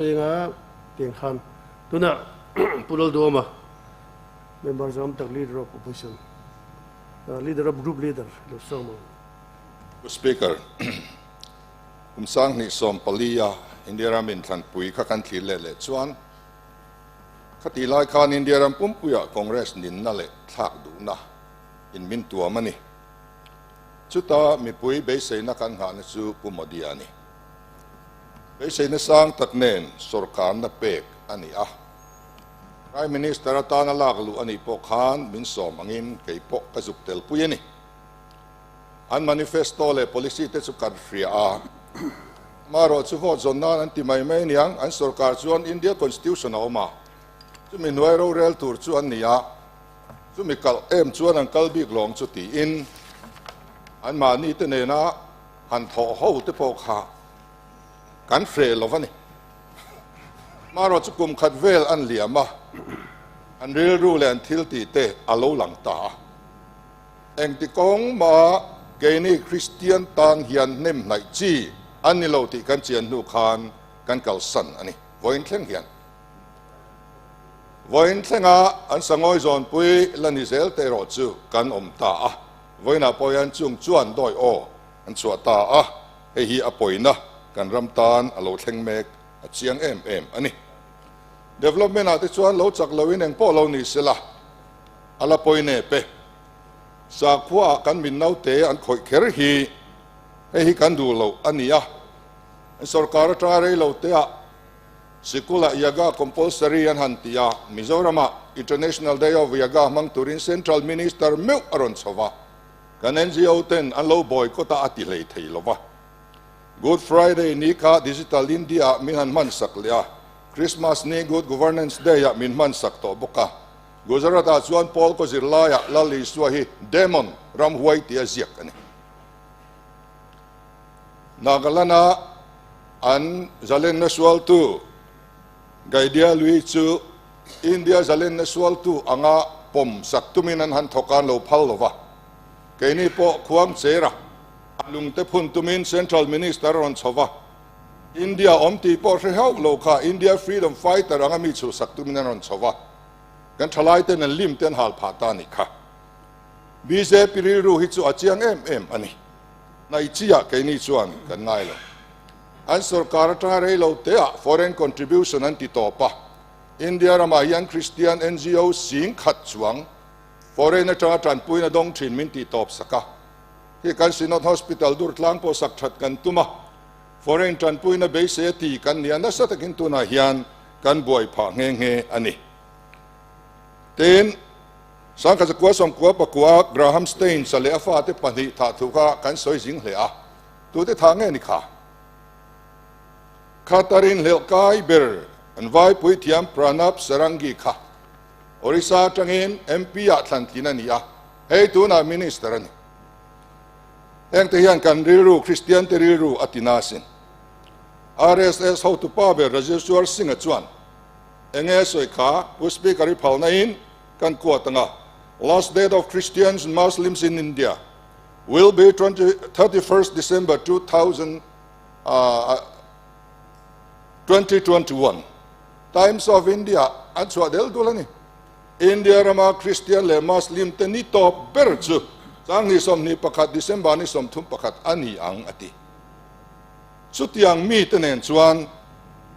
Enga tiang khan tunah Pu Lalduama member zawm tak leader of opposition leader of group leader lo sawm ang. Pu Speaker, kum 2014 a India ram inthlanpui kha kan thlir leh leh chuan khatih lai khan India ram pumpuiah Congress ninna leh thlak duhna in min tuam a ni. Chuta mipui beiseina kan nghahna chu Pu Modi a ni. Beiseina sang tak nen sawrkarna pek a ni a. Prime Minister atana lak luh a nih pawh khan min sawm angin kei pawh ka zuk tel pui a ni. An manifesto leh policy te chu kan hria a, amaherawh chu vote zawn nan an ti mai mai aniang, an sawrkar chuan India Constitution a awm a, chumi hnuai rorel tur chu an ni a, chumi kalh em chuan an kal bik lawng chu tiin anmahni te nena han thawh ho te pawh kha kan hreh lo a ni. Marawh chu kum khat vel an liam a, an rilru leh an thil tih te a lo lang ta a. Engti kawng mah keini Kristian tan hian hnem hnaih chi an ni lo tih kan chian hnu khan kan kalsan a ni. Vawiin thleng hian Vawiin thlenga an sangawi zawnpui la ni zel te erawh chu kan awm ta a. Vawiinah pawh hian chung chuan dawi aw an chhuah ta a, hei hi a pawina kan ram tan a lo thleng mek a chiang em em a ni. Development ah te chuan lo chak loin eng pawh lo ni sela a la pawi nep e. Sakhua ah kan min naute an khawih kher hi hei hi kan duh loh a ni a, sorkar atanga rei lo te ah Sikula Yaga compulsory an han ti a, Mizoramah International Day of Yaga hmang turin Central Minister meuh a rawn chho va, kan NGO ten an lo boycott a a ti hlei thei lo va. Good Friday ni kha Digital India ah min han hman sak leh a, Christmas ni Good Governance Day ah min hman sak tawh bawk a. Gujarat ah chuan Paul kaw zirlaiah Lal Isua hi Demon, ramhuai tia ziak a ni. Nagaland-a an zalenna sualtu Gaidia Lui chu India zalenna sualtu anga pawm sak tumin an han thawk a, an lo phal lo va. Keini pawh Khuangchera lungte phun tumin Central Minister a rawn chho va, India awm tih pawh hre hauh lo kha India Freedom Fighter anga mi chhuhsak tumin an rawn chho va, kan thalaiten an lim te an hal phah ta a nih kha. Bjp rilru hi chu a chiang em em a ni. Hnaihchiah keini chuan kan ngai lo. An sorkar atanga rei lo teah foreign contribution an ti tawp a, India ramah hian Christian NGO sing khat chuang foreign atanga tanpuina dawng thin min ti tawp sak a. Hi kan Synod Hospital Durtlang pawh sak that kan tum a, foreign tanpuina beisei a ti kan nia nasa takin tunah hian kan buai phah nghe nghe a ni. Tin. Sangkhaza 99 Graham Staines-a leh a fate pahnih thah thu kha kan sawi zing hle a, tute thah nge ni kha? Khatarin hlelh kai ber an vaipui thiam Pranab Sarangi kha Orissa atangin MP-ah thlan tlin a ni a, hei tunah Minister a ni. Hengte hian kan rilru, Kristiante rilru a ti na asin. RSS hotupa ber Rajeshwar Singh-a chuan, Enge sawi kha Pu Speaker i phalna in kan kuat anga, Last date of Christians and Muslims in India will be 31st December 2021. Times of India an chhuah del dul a ni. India rama Christian leh Muslim te ni tawp ber chu 2021 December ni 31 a ni ang a ti. Chutiang mite nen chuan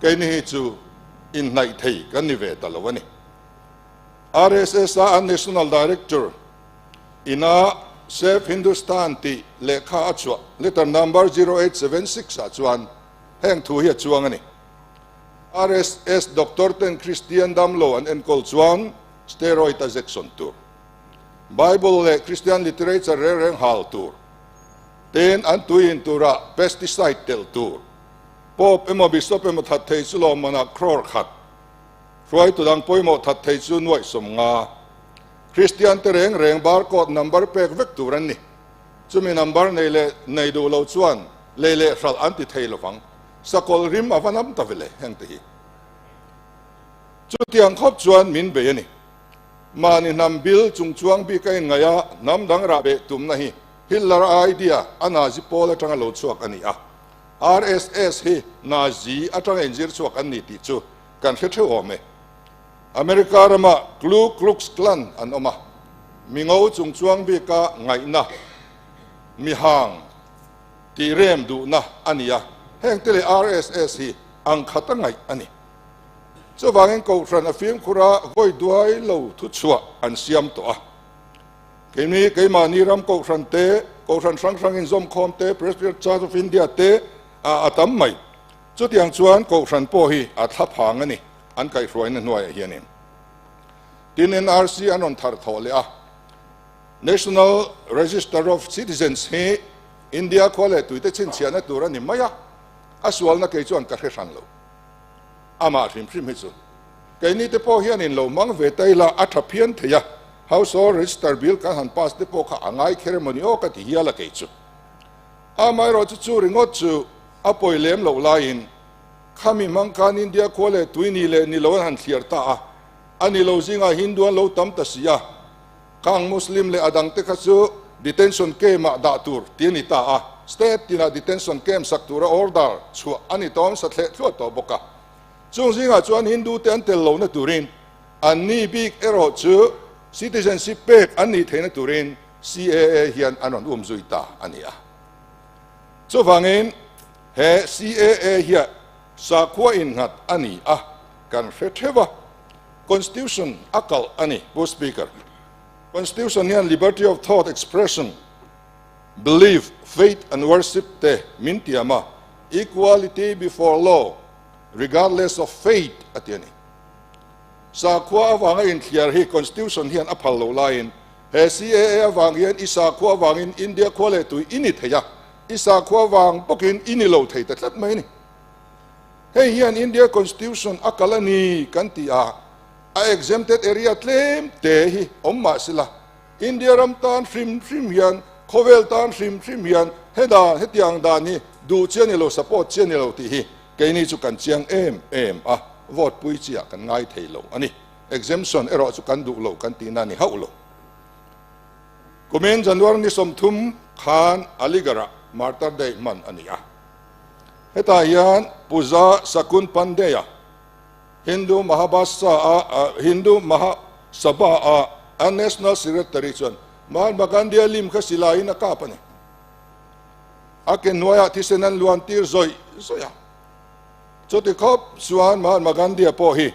keini hi chu inhnaih thei kan ni ve ta lo a ni. RSS-a an National Director ina Save Hindustan tih lehkha a chhuah letter number 0876 ah chuan heng thu hi a chuang a ni. RSS doctor ten Kristian damlo an enkawl chuan steroid a zek sawn tur, Bible leh Christian literature reng reng hal tur, Tin, an tui in turah pesticide telh tur, Pope emaw Bishop emaw that thei chu lawmmanah crore khat, hruaitu dang pawimawh that thei chu nuaih 50. Kristian te reng reng barcode number pek vek tur an ni. Chumi number nei leh nei duh lo chuan lei leh hralh an ti thei lovang. Sakawlh rim a va nam ta vele heng te hi. Chutiang khawp chuan min bei a ni. Mahni hnam bil chungchuang bik a inngaih a, hnam dang rah beh tumna hi Hitler idea a Nazi pawl atanga lo chhuak a ni a. RSS hi Nazi atanga inzir chhuak an ni tih chu kan hre theuh awm e. America rama Klu Klux Klan an awm a, mi ngo chungchuang bika ngaihna, mi hang tih rem duhna a ni a, heng te leh RSS hi ang khata ngaih a ni. Chuvangin Kohhran a fimkhur a vawi duai lo thuchhuah an siam tawh a. Keini keimahni ram Kohhran te, Kohhran hrang hrang inzawmkhawm te, Presbyterian Church of India te a tam mai. Chutiang chuan Kohhran pawh hi a thla phang a ni, an kaihhruaina hnuaiah hianin. Tin, NRC an rawn thar thawh leh a, National Register of Citizens hi India khua leh tuite chhinchhiahna tur a ni mai a, a sualna kei chuan ka hre hran lo. Amah hrim hrim hi chu keini te pawh hianin lo hmang ve ta ila a tha phian thei a, Household Register Bill kan han pass te pawh kha a ngai kher emawni aw ka ti hial a kei chu. Amaherawhchu chu ringawt chu a pawi lem loh laiin khami hmang khan India khua leh tui ni leh ni lo an han thliar ta a, a ni lo zingah Hindu an lo tam ta si a, khang Muslim leh a dangte kha chu detention camp-ah dah tur ti a ni ta a, state tinah detention camp sak tura order chhuah a ni tawm sa thleh thluah tawh bawk a. Chung zingah chuan Hindu te an tel lohna turin an ni bik erawh chu citizenship pek an nih theihna turin CAA hian an rawn um zui ta a ni a. Chuvangin he CAA hiah sakhua innghat a ni a, kan hre theuh a, Constitution a kalh a ni, Pu Speaker. Constitution hian liberty of thought, expression, belief, faith and worship te min tiam a, equality before law, regardless of faith a ti a ni. Sakhua avanga inthliar hi Constitution hian a phal loh laiin He CAA avang hian i sakhua avangin India khua leh tui i ni thei a, i sakhua vang bawkin i ni lo thei ta tlat mai a ni. Hei hian India Constitution a kal a ni kan ti a, a exempted area tlem te hi awm mah sela, India ram tan hrim hrim hian, khawvel tan hrim hrim hian he dan, hetiang dan hi duh chi a ni lo, support chi a ni lo tih hi keini chu kan chiang em em a, vote pui chiah kan ngai thei lo a ni. Exemption erawh chu kan duh lo kan tihna a ni hauh lo. Kumin January ni 30 khan Aligarh-ah Martyr Day hman a ni a. Hetah hian Puja Sakun Pandey-a Hindu Mahabasa-a Hindu Mahasabha-a a National Secretary chuan Mahatma Gandhi-a lim kha silaiin a kap a ni. A ke hnuaiah thisen an luan tir zawih zawih a. Chuti khawp chuan Mahatma Gandhi-a pawh hi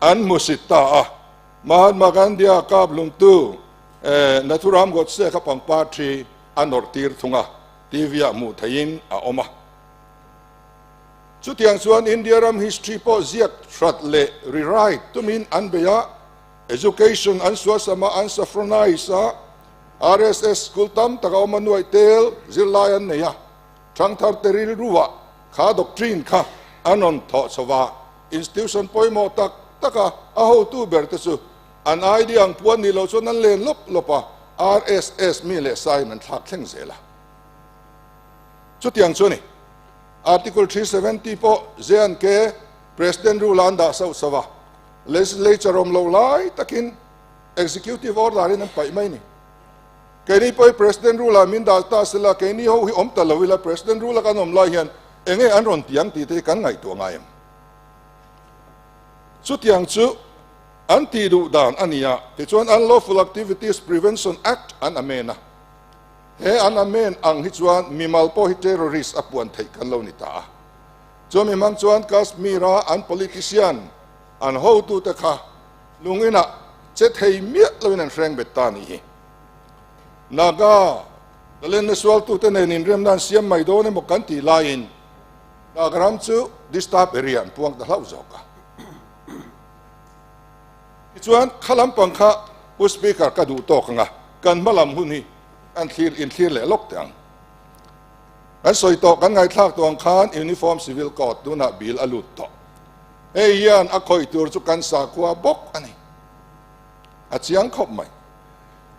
an hmusit ta a. Mahatma Gandhi-a kap hlumtu Nathuram Godse kha pangpar thi a nawrh tir thung a, TV-ah hmuh theihin a awm a. Chutiang chuan India ram history pawh ziak hrat leh rewrite tumin an bei a, education an suasam a, an saffronize a, RSS school tam tak a awm a, nuaih tel zirlai an nei a. Thangthar te rilruah kha doctrine kha an rawn thawh chho a, institution pawimawh tak tak a a hotu ber te chu an idea ang puan nih loh chuan an len lawp lawp a, RSS mi leh saiin an thlak thleng zel a. Chutiang chu a ni. Article 370 pawh J&K President rule-a an dah sauh sauh a, legislature awm loh lai takin executive order in an paih mai a ni. Keini pawh hi President rule ah min dah ta sela, keini ho hi awm ta lo ila, President rule a kan awm lai hian enge an rawn ti ang tih te hi kan ngaihtuah ngai em? Chutiang chu an tih duh dan a ni a, tichuan Unlawful Activities Prevention Act an amend a. He an amend ang hi chuan mimal pawh hi terrorist a puan theih kan lo ni ta a. Chumi hmang chuan Kashmir a an politician, an hotute kha lungin ah che thei miah loin an hreng bet ta a nih hi. Naga talenna sualtute nen inremna an siam mai dawn emaw kan tih laiin Naga ram chu disturb area an puang ta hlauh zawk a. Tichuan kha lampang kha Pu Speaker ka duh tawk ang a, kan hma lam hun hi kan thlir inthlir leh lawk teh ang. Kan sawi tawh kan ngaithlak tawh ang khan Uniform Civil Code tunah bill a lut tawh. Hei hian a khawih tur chu kan sakhua bawk a ni. A chiang khawp mai.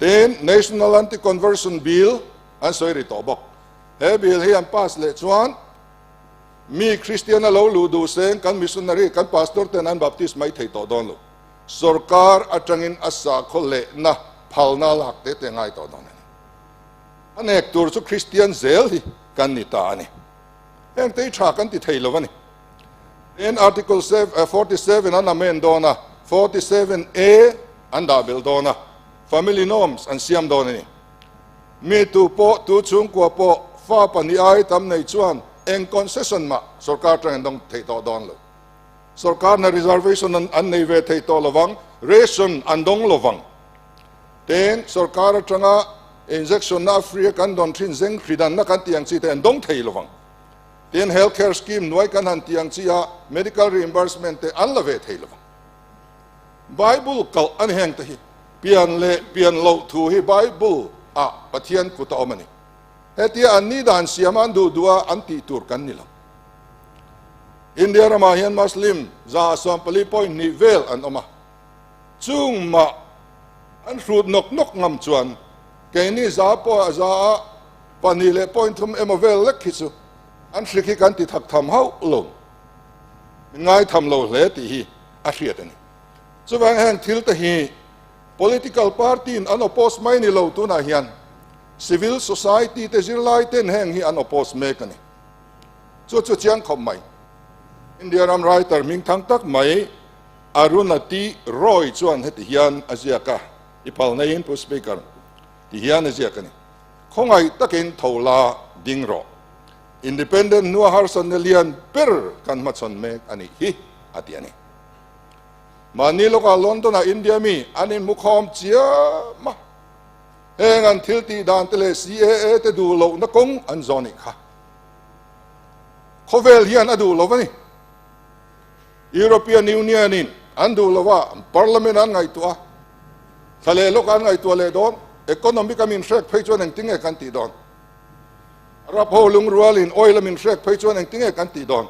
Tin, National Anti-Conversion Bill an sawi ri tawh bawk. He bill hi an pass leh chuan mi Kristian a lo luh duh seng kan missionary, kan pastor ten an baptist mai thei tawh dawn lo. Sorkar atangin a sakhaw lehna phalna lak te te ngai tawh dawn a ni. A nek tur chu Kristian zel hi kan ni ta a ni. Heng te hi tha kan ti thei lo a ni. Tin, Article 47 an amend dawn a, 47A an dah belh dawn a, family norms an siam dawn a ni. Mi tu pawh, tu chhungkua pawh fa pahnih ai tam nei chuan eng concession mah sorkar atang an dawng thei tawh dawn lo. Sorkar hna reservation an nei ve thei tawh lovang, ration an dawng lovang. Tin, sorkar atanga injection na a free a kan dawn thin zeng hridanna kan tih ang chi te an dawng thei lovang. Tin, health care scheme hnuai kan han tih ang chi a medical reimbursement te an la ve thei lovang. Bible kalh a ni heng te hi. Pian leh pian loh thu hi Bible ah Pathian kut a awm a ni. Hetia an ni dan siam a an duh duh a an tih tur kan ni lo. India ramah hian Muslim 14.2 vel an awm a, chung mah an hrut nawk nawk ngam chuan keini za pawh a za a pahnih leh point thum emaw vel lek hi chu an hrik hi kan ti thak tham hauh lo, min ngaitham lo hle tih hi a hriat a ni. Chuvang heng thil te hi political party in an oppose mai ni lo tunah hian civil society te zirlai ten heng hi an oppose mek a ni. Chu chu chiang khawp mai. India ram writer hming thang tak mai Arunati Roy chuan heti hian a ziak a, i phal neiin Pu Speaker ti hian a ziak a ni. Khawngaih takin tho la ding rawh. Independent hnua harsatna lian ber kan hmachhawn mek a nih hi a ti a ni. Mahni lawkah London-ah India mi an inhmu khawm chiam a, heng an thil tih dan te leh CAA te duh lohna kawng an zawn nih kha. Khawvel hian a duh lo a ni. European Union-in an duh lo a, Parliament an ngaihtuah a, thla leh lawkah an ngaihtuah leh dawn. Economic a min hrek phei chuan engtinge kan tih dawn? Arab ho lungrualin oil a min hrek phei chuan engtinge kan tih dawn?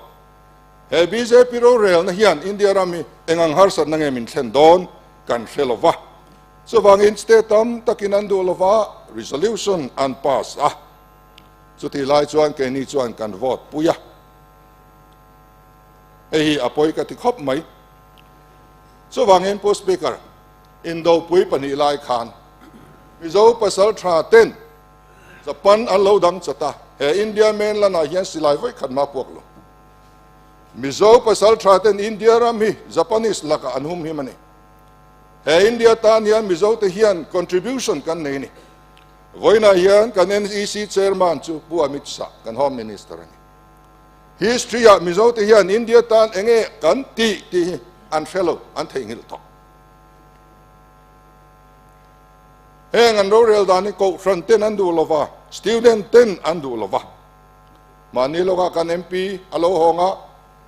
He bjp rorelna hian India ram hi eng ang harsatna nge min thlen dawn kan hre lo va. Chuvangin state tam takin an duh lo va, resolution an pass a. Chutih lai chuan keini chuan kan vote pui a. Hei hi a pawi ka ti khawp mai. Chuvangin Pu Speaker, Indopui pahnih lai khan Mizo pasal tha ten Japan an lo dang chat a, he India mainland ah hian silai vawi khat mah puak lo. Mizo pasal tha ten India ram hi Japanese lakah an hum him a ni. He India tan hian Mizo te hian contribution kan nei a ni. Vawiinah hian kan NEC chairman chu Pu Amit Shah, kan Home Minister a ni. History ah Mizo te hian India tan enge kan tih tih hi an hre lo, an theihnghilh tawh. Heng an rorel dan hi kohhran ten an duh lova, student ten an duh lova. Mahni lawkah kan MP a lo hawng a,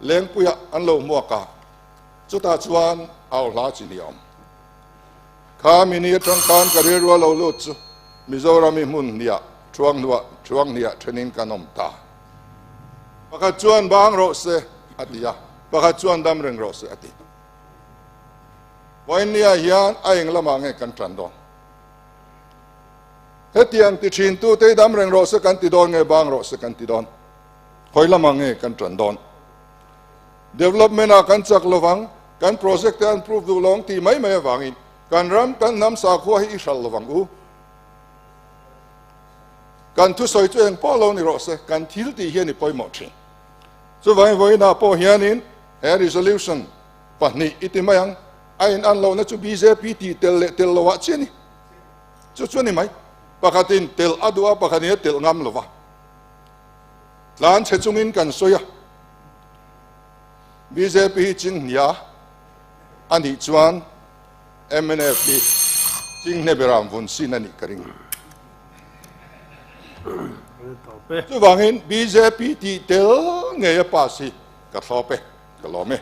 Lengpuiah an lo hmuak a, chutah chuan au hla chi hnih a awm. Kha mini atang khan ka rilru a lo lut chu Mizoram i hmun hniah thuang hnuah thuang hniah thenin kan awm ta. Pakhat chuan bang rawh se a ti a, pakhat chuan dam reng rawh se a ti. Vawinia hian a eng lamah nge kan tan dawn? Hetiang ti thin tu te dam reng rawh se kan ti dawn nge bang rawh se kan ti dawn? Khawi lamah nge kan tan dawn? Development ah kan chak lovang, kan project te an prove duh lawng tih mai mai avangin kan ram kan hnam sakhua hi i hralh lovang u. Kan thusawi chu eng pawh lo ni rawh se, kan thil tih hian i pawimawh thin. Chuvangin vawiinah pawh hianin he resolution pahnih i ti mai ang, a in an lohna chu bjp tih tel leh tel loh ah chiah a ni. Chu chu a ni mai. Pakhatin tel a duh a, pakhatin a telh ngam lova. Tlan chhe chungin kan sawi a, bjp hi chinghnia a nih chuan mnf hi chinghne beram vun sin a nih ka ring. Chuvangin bjp tih tel ngei a pass hi ka thlawp e, ka lawm e.